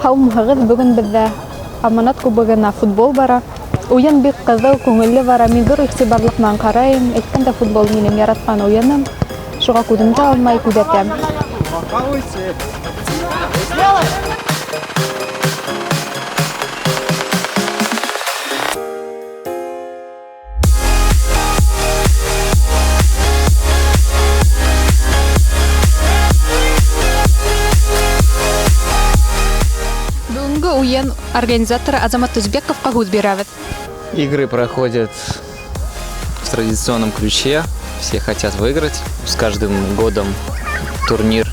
Һаумыһығыҙ, бөгөн беҙҙә Аманат кубогына футбол бара. Уйын бик ҡыҙыу, күңелле бара. Мин ҙур иғтибарлыҡ менән ҡарайым. Әйткәндә, футбол минең яратҡан уйыным. Шуға күҙемде алмай күҙәтәм. Бөгөнгө уйын организаторы Азамат Тузбековҡа һүҙ бирәбеҙ. Игры проходят в традиционном ключе. Все хотят выиграть. С каждым годом турнир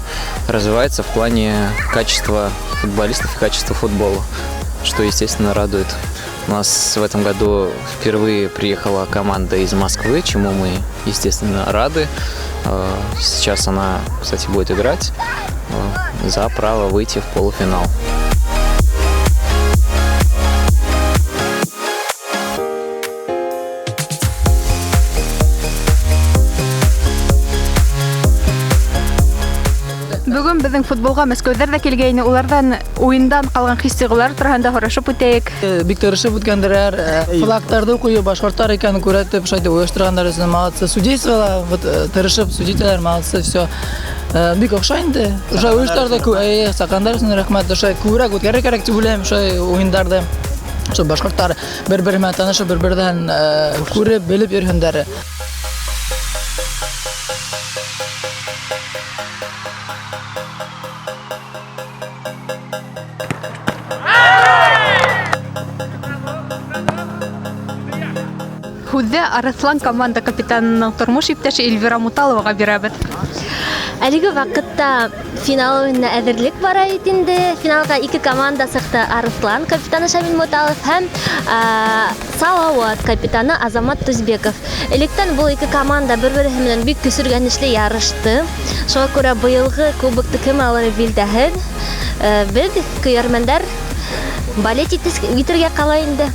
развивается в плане качества футболистов и качества футбола, что, естественно, радует. У нас в этом году впервые приехала команда из Москвы, чему мы, естественно, рады. Сейчас она, кстати, будет играть за право выйти в полуфинал. Бөгөн беҙҙең футболға мәскәүҙәр ҙә килгәйне. Уларҙан уйындан ҡалған хис-тойғолар тураһында һорашып үтәйек. Бик тырышып үткәндерәр, флагтарҙы ҡуйып, башҡорттар икәнен күрһәтеп, шулай итеп ойошторғандар өсөн молодцы. Судейство вот тырышып судителәр молодцы, все. Бик оҡшай инде. Ошо ойоштарҙы саҡырғандар өсөн рәхмәт. Ошо күберәк үткәрергә кәрәк тип уйлайым, ошо уйындарҙы. Ошо башҡорттар бер-береһе менән танышып, бер-берҙән күреп, белеп йөрөһөндәр. Һүҙҙе Арыҫлан команда капитанының тормош иптәше Эльвира Муталоваға бирәбеҙ. Әлеге ваҡытта финал уйынына әҙерлек бара бит инде. Финалға ике команда сыҡты. Арыҫлан капитаны Шамил Муталов һәм Салауат капитаны Азамат Тузбеков. Электән был ике команда бер-береһе менән бик көсөргәнешле ярышты. Шуға күрә быйылғы кубокты кем алыры билдәһеҙ. Беҙ көйәрмәндәр балет итергә ҡала инде.